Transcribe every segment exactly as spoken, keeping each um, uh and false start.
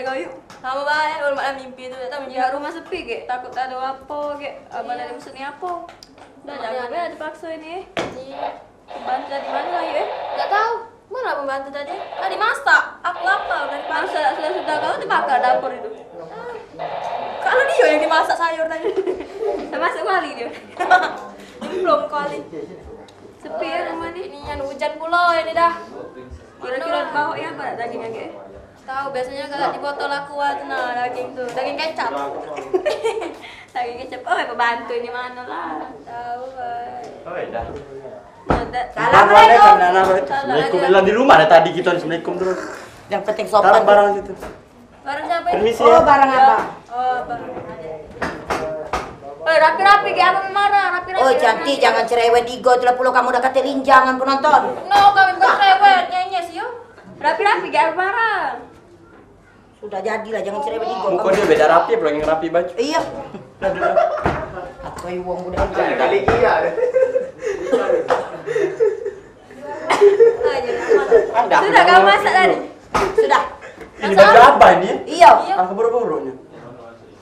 Kau yuk. Lamo bae, ulun mak mimpi tu, dak tau. Ya, rumah sepi, gek. Takut ado apo, gek. Abang ado maksud ni apo? Dah, jangan be, terpakso ini. Iya. Bantu tadi mano lah, yuk, eh? Dak tau. Mano pembantu tadi? Tadi masak. Aku lapar dari pagi. Masak sudah-sudah, kau terbakar dapur itu. Kalau dia yang dimasak sayur tadi. Masuk kali dia. Belum kali. Sepi ya rumah ni. Ini yang hujan pula ini dah. Kira-kira bau ya apa dagingnya, gek? Tahu, biasanya kalau di botol aku, wah, tu nah, daging tu, daging kecap. Daging kecap. Oh, pembantu ini mano lah? Tahu, Bang. Oh, dah. Nah, dah. Assalamualaikum, Nana. Assalamualaikum. Bilang di rumah dari tadi kita, assalamualaikum terus. Yang penting sopan. Taruh barang situ. Barang siapa ini? Permisi. Oh, ya. Barang apa? Oh, barang. Oi, rapi-rapi, gek, abang marah, rapi-rapi. Oi, cantik, jangan cerewet igo, tu lah pulo kamu dah kate linjangan penonton. No, kami bukan cerewet, nyenyes, yo. Rapi-rapi, gek, abang marah. Sudah jadilah, jangan cerewet igo. Muka dia beda rapi, apalagi yang rapi baju. Iya. Aku wong budak. Kali iya. Sudah kau masak tadi? Sudah. Ini baju abah ini? Iya. Aku buru-burunya.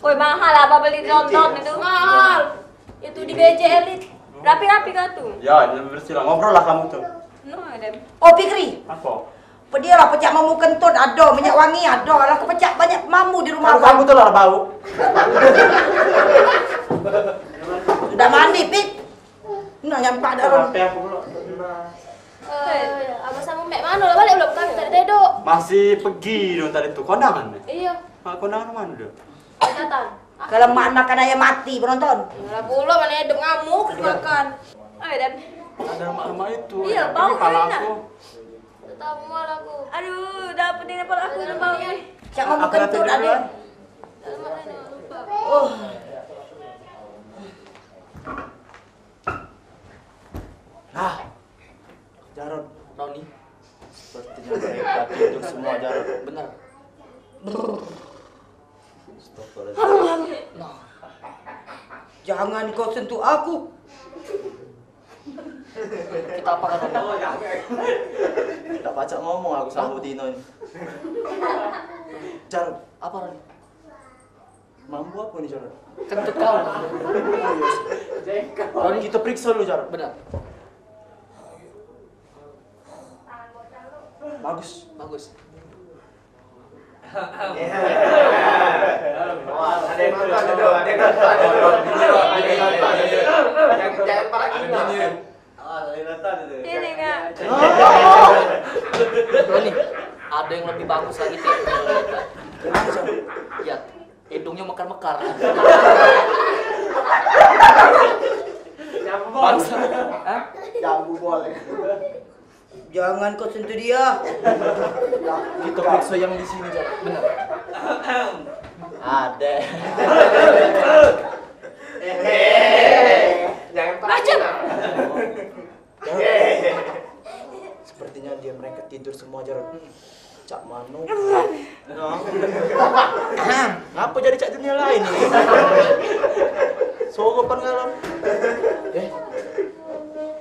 Woi, mahal abah beli nonton itu. Mahal. Itu di B J Elite. Rapi-rapi kau tu. Ya, ini bersih lah. Ngobrol lah kamu tu. No, ada. Oh, Fikri. Apa? Pedialah pecak mamu kentut, ado minyak wangi, ado lah kepecak banyak mamu di rumah. Kamu tu lah bau. Sudah mandi, Pik. Nah, nyampak dah. Apa aku pula? Eh, abah sama mek mano lah, balik belum? Kami tak ada duduk. Masih pergi dong tadi tu, kondangan. Iya. Mak kondangan mana dia? Datang. Kalau mak makan ayam mati, penonton. Lah pula, mana hidup ngamuk dimakan. Ayo, Dan. Ada mak-mak itu. Iya, bau pala enak. Aku. Tamu aku. Aduh, dah pening kepala aku, dah bau ni. Cak mau kentut tadi. Oh. Nah, Jarod, Roni. Sepertinya mereka tidur semua, Jarod. Bener. Astagfirullahaladzim. Nah. Jangan kau sentuh aku. Kita apa kan? Tidak pacak ngomong aku sama Tino ini. Jarod. Apa, Roni? Mampu apa nih, Jarod? Kentut kau. Roni, kita periksa dulu, Jarod. Benar. Bagus. Bagus. Wah, ada yang nonton tu, ada yang nonton. Jangan, jangan parak gini. Ini, Kak. Ini, ada yang lebih bagus lagi, Tik. Iya, hidungnya mekar-mekar. Bangsa. Hah? Jambu boleh. Jangan kau sentuh dia. Kita periksa yang di sini, Cak. Benar. Ada. Jangan pakai. Sepertinya dia mereka tidur semua, Jarod. Cak mano? No. Ngapa jadi cak dunia lain? Soropan ngalam. Eh,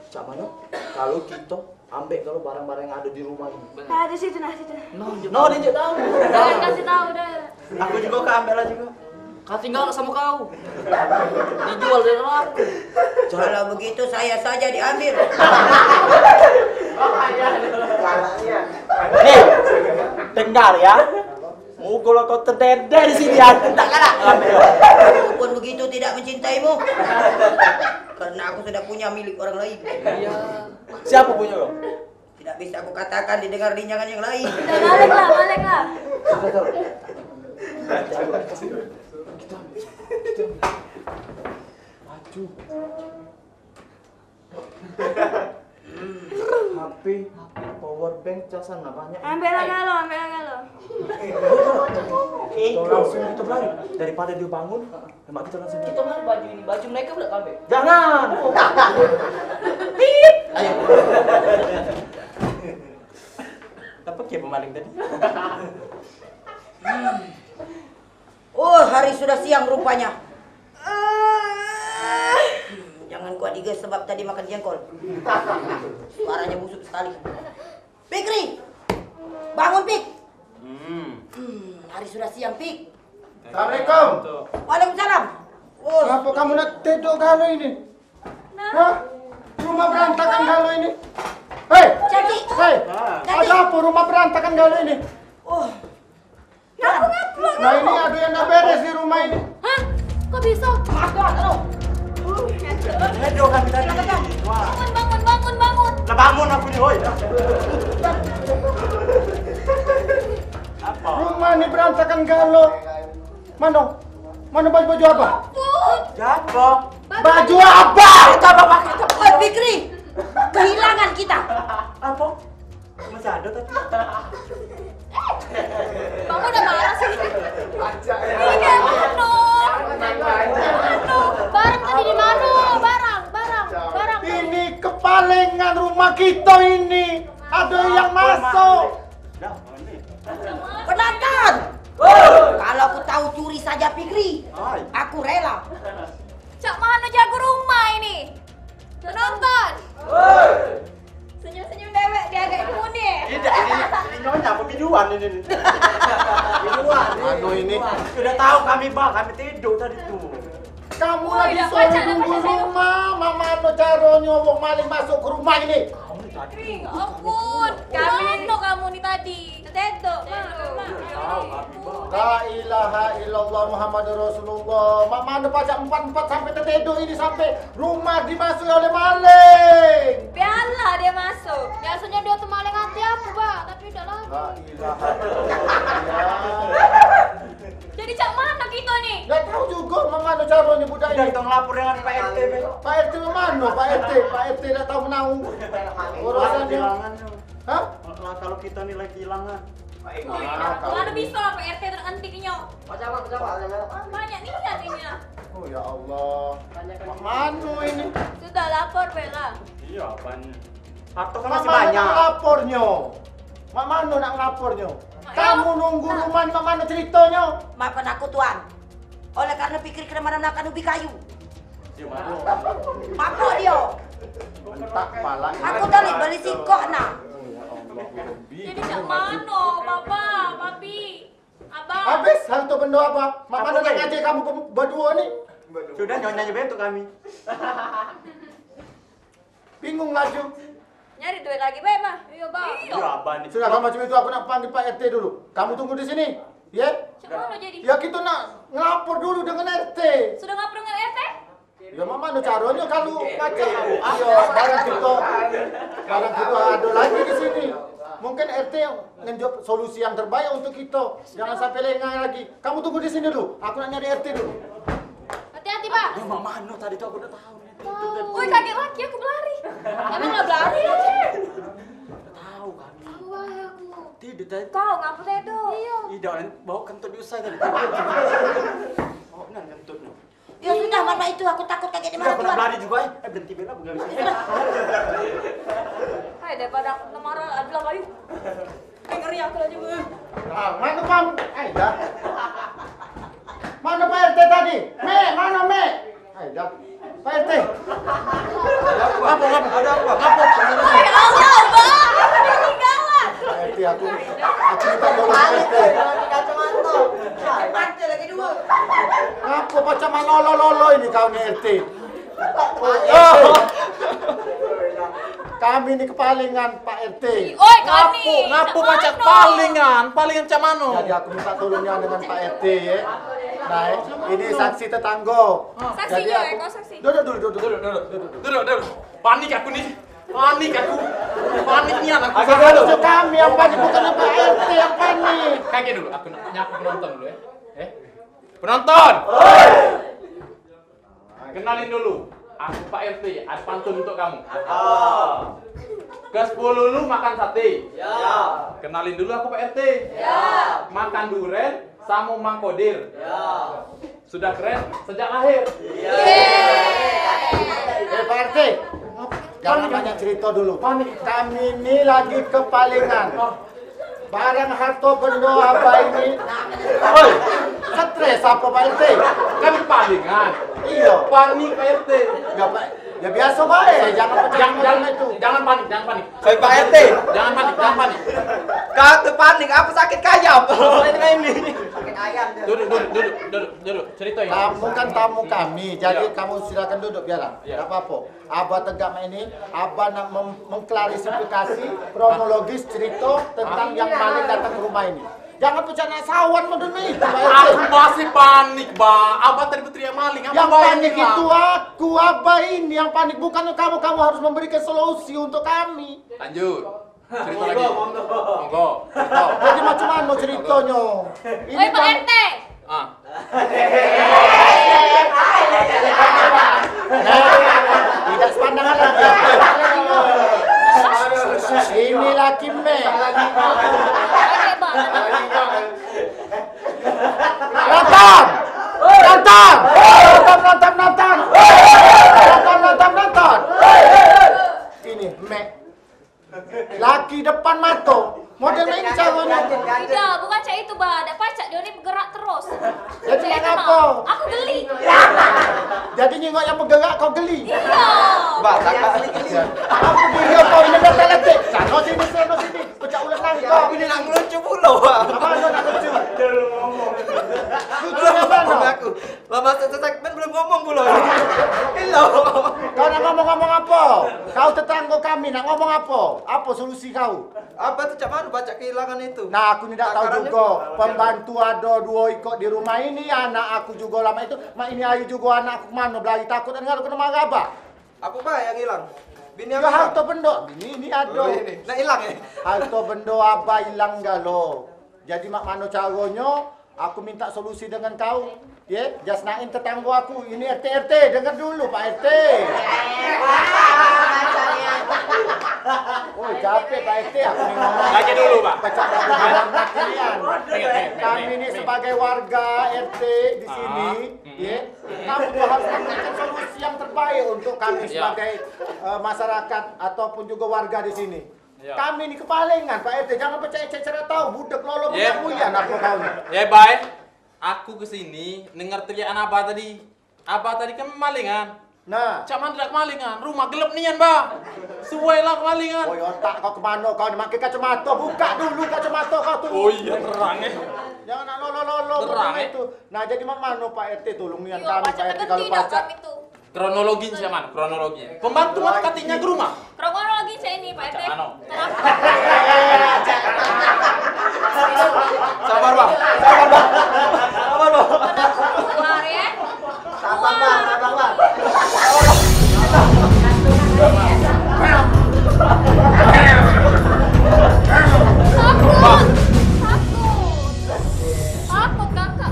cak mano? Kalau kita ambek kalau barang-barang yang ada di rumah ini. Nah, di situ nah, situ nah. No, no, dia tak tahu. Jangan kasih tahu dah. Aku juga ke ambek lah juga. Kau tinggal sama kau. Dijual dari aku. Kalau begitu saya saja diambil. Nih, dengar ya. Mukul kau tedede di sini, aku tak kalah. Aku pun begitu tidak mencintaimu. Karena aku sudah punya milik orang lain. Iya. Siapa punya kau? Tidak bisa aku katakan didengar linjangan yang lain. Udah, balik lah, balik lah. Maju. H P, power bank, casan lah banyak. Ambil lah galo, ambil lah galo. Kita langsung kita berlari daripada dia bangun. Lemak kita langsung. Kita mah baju ini, baju mereka pula kau ambil. Jangan. Tit. Ayo. Apa ke pemaling tadi? Oh, hari sudah siang rupanya. Hmm, jangan kuat digas sebab tadi makan jengkol. Suaranya busuk sekali. Fikri, bangun, Fik. Hmm. Hmm, Hari sudah siang, Pik. Assalamualaikum. Waalaikumsalam. Oh. Ngapa kamu nak tedok galo ini? Nah. Hah? Rumah berantakan galo ini. Hei! Jadi, hei! Jadi, ada apa rumah berantakan galo ini? Oh. Ngaku-ngaku. Nah, ini ada yang nggak beres di rumah ini. Hah? Kok bisa? Aduh, kami tadi. Bangun, bangun, bangun, bangun. Lah, bangun aku ni, woi. Apa? Rumah ni berantakan galo. Mano? Mano baju-baju apa? Siapa? Baju apa? Kita apa pakai? Oi, Fikri, kehilangan kita. Apa? Masih ada tadi. Kamu udah marah sih. Ini kayak mano? Mano? Barang tadi di mano? Barang, barang, barang. Ini kepalengan rumah kita ini. Ada yang masuk. Penonton. Kalau aku tahu curi saja Fikri, aku rela. Cak mano jago rumah ini? Penonton. Senyum-senyum dewek dia agak muni. Tidak, ini, ini nyonya apa biduan ini nih? Biduan. Anu ini. Sudah tahu kami, Bang, kami tidur tadi tuh. Kamu lagi suruh nunggu rumah, mama anu caronyo wong maling masuk ke rumah ini. Kering, ampun. Kami no kamu ni tadi. Tetetok, Mak. La ilaha illallah Muhammadur Rasulullah. Mak mano pacak empat-empat sampai tetedok ini sampai rumah dimasuki oleh maling. Biarlah dia masuk. Biasanya dia tu maling hati aku, Bah, tapi udah lagi. La ilaha illallah. Jadi cak mano kita ni? Nggak tahu juga mak mano caronyo budak ini. Kita ngelapor dengan Pak R T, Bang. Pak R T mano? Pak R T, Pak R T nggak tahu menau. Urusan dia. Hah? Lah, kalau kita ni lagi hilangan. Mana bisa lah Pak R T terentiknyo. Banyak niat ini lah. Oh ya Allah. Mak mano ini? Sudah lapor, Bella. Iya, apanya? Harta kan masih banyak. Mak mano nak ngelapornyo? Mak mano nak ngelapornyo? Kamu nunggu rumah ni, mak mano ceritonyo? Maafkan aku, Tuan. Oleh karena Fikri kena makan ubi kayu. Mabuk dia. Entak kepala. Aku tadi beli sikok nah. Jadi cak mano, Papa, Papi, Abang? Habis hantu bendo apa? Mak mano nak ngajar kamu be- berdua ni? Sudah, nyonya je bentuk kami. Bingung laju. Nyari duit lagi bae, Bah. Iya, Bah. Iya, Abah ni. Sudah, kalau macam itu aku nak panggil Pak R T dulu. Kamu tunggu di sini, ya? Cak mano jadi? Ya, kita nak ngelapor dulu dengan R T. Sudah ngelapor dengan R T? Ya, mak mano caronyo kalau macam, iya, barang kita, barang kita ada lagi di sini. Mungkin R T ngenjuk solusi yang terbaik untuk kita. Jangan sampai lengah lagi. Kamu tunggu di sini dulu. Aku nak nyari R T dulu. Hati-hati, Bah. Ya, mak mano tadi tu aku dah tahu. Woi, kaget lagi aku berlari. Emang lah berlari lagi. Tahu kami. Tahu aja aku. Tidur tadi. Kau ngapa tidur? Iya. Ih, dah, bawa kentut diusai tadi. Oh, nah kentut ni. Ya sudah, mama itu aku takut kaget dia. Sudah, marah aku nak Tuhan. Berlari juga, eh. Eh, berhenti bela, bukan. Hai, daripada aku kena marah, adalah kayu. Ngeri aku lah juga. Ah, mana Bang? Ai dah. Mana Pak R T tadi? Mek, mana Mek? Ai dah. Pak R T. Ada apa? Apa, apa? Ada apa? Apa? Hai Allah, Bang, aku ketinggalan. Pak R T, aku, aku minta tolong Pak R T. Kacamata. Mata lagi dua. Ngapa pacak malolo-lolo ini kau ni R T? Oh. Kami ni kepalingan, Pak R T. Oi, kami. Ngapo, ngapo pacak palingan? Palingan cak mano? Jadi aku minta tolongnya dengan Pak R T, ya. Nah, ini saksi tetangga. Saksinya, jadi aku, eh, kau saksi. Duduk dulu, duduk dulu, duduk, duduk, duduk. Duduk, duduk. Panik aku ni. Panik aku. Panik nian aku. Agak dulu. Kami yang panik, bukan Pak R T yang panik. Kagek dulu, aku nak nyapu penonton dulu, ya. Eh? Penonton! Kenalin dulu, aku Pak R T, ada pantun untuk kamu. Apa? Ke sepuluh lu makan sate. Ya. Kenalin dulu, aku Pak R T. Ya. Makan duren samo Mang Kodir. Ya. Sudah keren sejak lahir. Ya. Eh, Pak R T, jangan banyak cerita dulu. Panik. Kami ni lagi kepalingan. Oh. Barang harta benda apa ini? Oi, stres apa Pak R T? Kan palingan. Iya. Panik Pak R T. Ya, Pak. Ya biaso bae, jangan pecah Jangan, jangan, itu. Jangan panik, jangan panik. Hei, Pak R T. Jangan panik, jangan panik. Kau tu panik, apa sakit kayap? Ini, ini. Duduk, duduk, duduk, duduk, duduk. Cerita ya. Tamu kan tamu kami, jadi Iya. kamu silakan duduk biarlah. Iya. Enggak apa-apa. Abah tegak mak ini, Abah nak mem- mengklarifikasi kronologis cerita tentang yang maling datang ke rumah ini. Jangan pecah nak sawan model ni. Aku masih panik, Bah. Abah tadi berteriak maling. Apa Yang Bah panik ini, Bah? itu aku, Abah ini yang panik, bukan kamu. Kamu harus memberikan solusi untuk kami. Lanjut. Cerita lagi. Monggo, monggo. Monggo. Cerita. Jadi macam mana ceritanya? Ini Oi, Pak kan R T. Ah. Nah, tidak sepandangan lagi. Ini laki mek. Nonton! Nonton! Nonton, nonton, nonton! Nonton, nonton, nonton! Ini mek. Laki depan mato. Model mak ini caronyo. Tidak, bukan cak itu, Bah. Dak pacak, dia ni bergerak terus. Jadi Cak itu, ngapo? Bah. Aku geli. Jadi nyingok yang bergerak kau geli? Iya. Bah, kakak. Aku dia kau ini dah tak letih. Sana sini, sana sini. Pecah ulet nang kau. Ini nak ngelucu pulo, Bah. Apa nak lucu? Lucu Belum apa ngomong no? aku. Lah, masuk ke segmen belum ngomong pulo. Hello. Kau nak ngomong-ngomong apa? Kau tetangga kami nak ngomong apa? Apa solusi kau? Apa tu cak mano pacak kehilangan itu? Nah, aku ni dak tahu Takarannya juga. Pembantu ada dua ikok di rumah ini, anak aku juga lama itu. Mak ini ayu juga anak aku ke mano belari, takut dengar kena marah, Bah. Apa bae yang hilang? Bini Ya, aku hilang? harta benda. Bini ini ada. Oh, ini. Nak hilang ya? Harta benda abah hilang galo. Jadi mak mano caronyo? Aku minta solusi dengan kau. Ye, Jasnain tetanggo aku. Ini R T, R T, dengar dulu Pak R T. Oh, capek Pak R T aku ni ngomong. Lagi dulu, Pak. Pecah dah aku bilang mak kalian. Ingat, ingat, Kami ingat, ni ingat. sebagai warga R T di Ah, sini, mm-mm. ye, kamu tu harus memberikan solusi yang terbaik untuk kami Ya. sebagai eh, masyarakat ataupun juga warga di sini. Ya. Kami ni kepalingan, Pak R T, jangan pecah ecek cerita tahu, budek lolo Ye. budak buyan apa kau ni. Ye, Bay. Aku ke sini dengar teriakan Abah tadi. Abah tadi kan kemalingan. Nah. Cak mana dak kemalingan? Rumah gelap nian, Bah. Suai lah kemalingan. Oi, otak kau ke mano kau ni? Pakai kacamata, buka dulu kacamata kau tu. Oh iya, terang eh. Jangan nak lolo-lolo Terang, macam eh. itu. Nah, jadi mak mano Pak R T tolong nian Iya, kami pacak Pak R T kalau tergenti dah pacak. kami tu. Kronologi cak mano? Kronologi. Pembantu mano katiknyo ke rumah? Kronologi cak ini, Pak R T. Cak mano? Kenapa? Sabar, Bang. Sabar, Bang. Sabar, Bang. Kenapa keluar, ya? Sabar, Bang. Sabar, Bang. Takut. Takut. Takut, Kakak.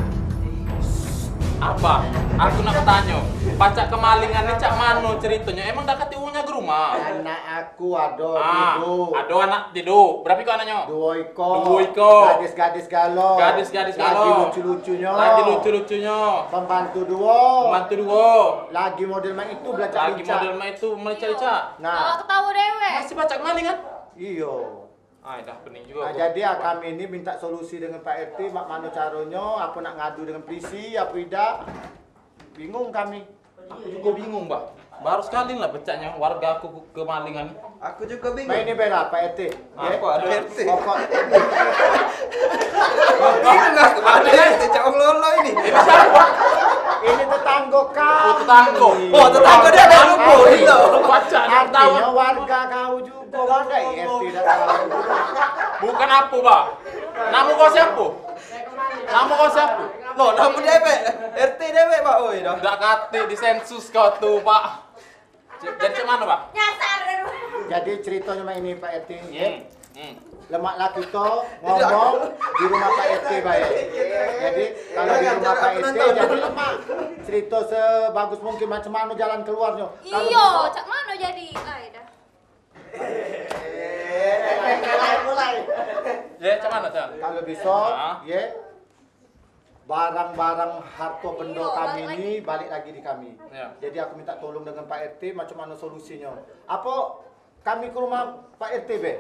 Apa? Aku nak betanyo. Pacak kemalingan ni cak mano ceritonyo? Emang dak katik wong nyago rumah? Anak aku ado Ah, tido. ado anak tido. Berapo iko anaknyo? Duo iko. Duo iko. Gadis-gadis galo. Gadis-gadis Lagi galo. lucu-lucunyo. Lagi lucu-lucunyo. Pembantu duo. Pembantu duo. Lagi model mak itu Lagi belancak-belancak. model mak itu melincah-lincah. Nah. Awak ketawa dewek. Masih pacak kemalingan? Iyo. Ai, dah pening juga Nah, aku. jadi ah, kami ni minta solusi dengan Pak R T, mak mano caronyo, apo nak ngadu dengan polisi, apo idak. Bingung kami. Aku juga bingung, Bah. Baru sekali lah pecaknyo warga aku ke- kemalingan. Aku juga bingung. Main ni bela Pak R T. Apa ada R T? Pokok Bingung aku, ada R T cak wong lolo ini. Ini siapa? Ini tetanggo kami. Oh, tetanggo. Oh, tetanggo dia ada lupa, Arti- itu. Pacak nak ketawa. Artinyo warga kau juga. Kau ada ya, tidak tahu. Bukan apa, Bah. Nama kau siapa? Nama kau siapa? Loh, nama dewek. R T dewek, Pak. Oi, dah. Dak katik di sensus kau tu, Pak. C- Jadi cak mano, Pak? Nyasar. Jadi ceritanya mak ini, Pak R T. Hmm. Hmm. Lemak lah kita ngomong di rumah Pak R T bae. Jadi kalau di rumah Pak R T jadi lemak. Cerita sebagus mungkin macam mana jalan keluarnya. Kalau Iyo, bisa cak mano jadi? Ai dah. Mulai, mulai. Ya, cak mano, Cak? Kalau bisa, Ah. ya, barang-barang harta benda Iyo, kami balik ni lagi. balik lagi di kami. Ya. Jadi aku minta tolong dengan Pak R T macam mana solusinya. Apa kami ke rumah Pak R T be?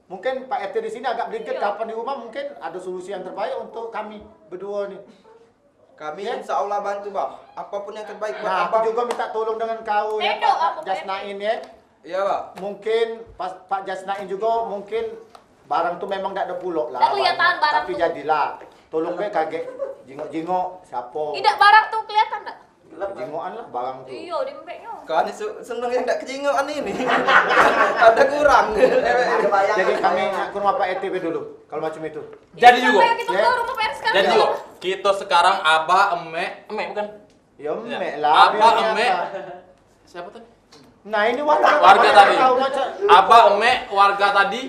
Mungkin Pak R T di sini agak berlingkit, Iyo. kapan di rumah mungkin ada solusi yang terbaik untuk kami berdua ni. Kami insya Allah bantu, Bah. Apapun yang terbaik buat Abah. Nah, aku juga minta tolong dengan kau ya, Pak Jasnain ya. Iya, Bah. Mungkin Pak Jasnain juga mungkin barang tu memang dak ada pulok lah. Dak kelihatan barang tu. Tapi jadilah. Tolong be kagek jingok-jingok siapa. Idak barang tu kelihatan dak? Jingokan lah barang tu. Iya, diembeknya. Kau ni seneng yang dak kejingokan ini. Ada kurang. Jadi kami nak ke rumah Pak R T be dulu kalau macam itu. Jadi juga. Kita ke rumah Pak R T sekarang. Jadi juga. Kita sekarang abah, emek, emek bukan? Ya, emek lah. Abah, emek. Siapa tadi? Nah, ini warga. Warga tadi. Abah, emek, warga tadi.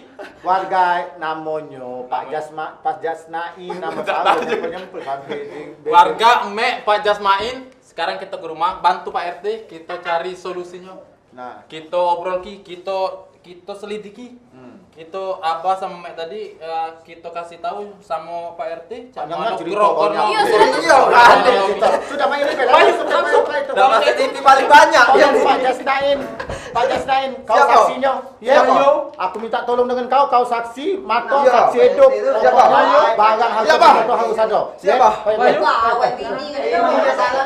Warga namonyo Pak Jasma, Pak Jasnain, nama salah, penyempul sampai di warga, emek, Pak Jasmain. Sekarang kita ke rumah, bantu Pak R T, kita cari solusinya. Nah, kita obrol ki, kita kita selidiki. Hmm. Kita abah sama emek tadi, eh, kita kasih tahu sama Pak R T. Pak Nana cerita banyak. Iya, sudah tuh. Iya, kan? Sudah main ini, langsung, langsung. Dah masuk T V paling banyak. Tolong, Pak Jasnain. Pak Jasnain, kau saksinya. Iya, aku minta tolong dengan kau, kau saksi mata, saksi hidup. Pokoknya barang harus ada, harus ada. Siapa? Baik, baik. Wah, awak bini. Iya, salah.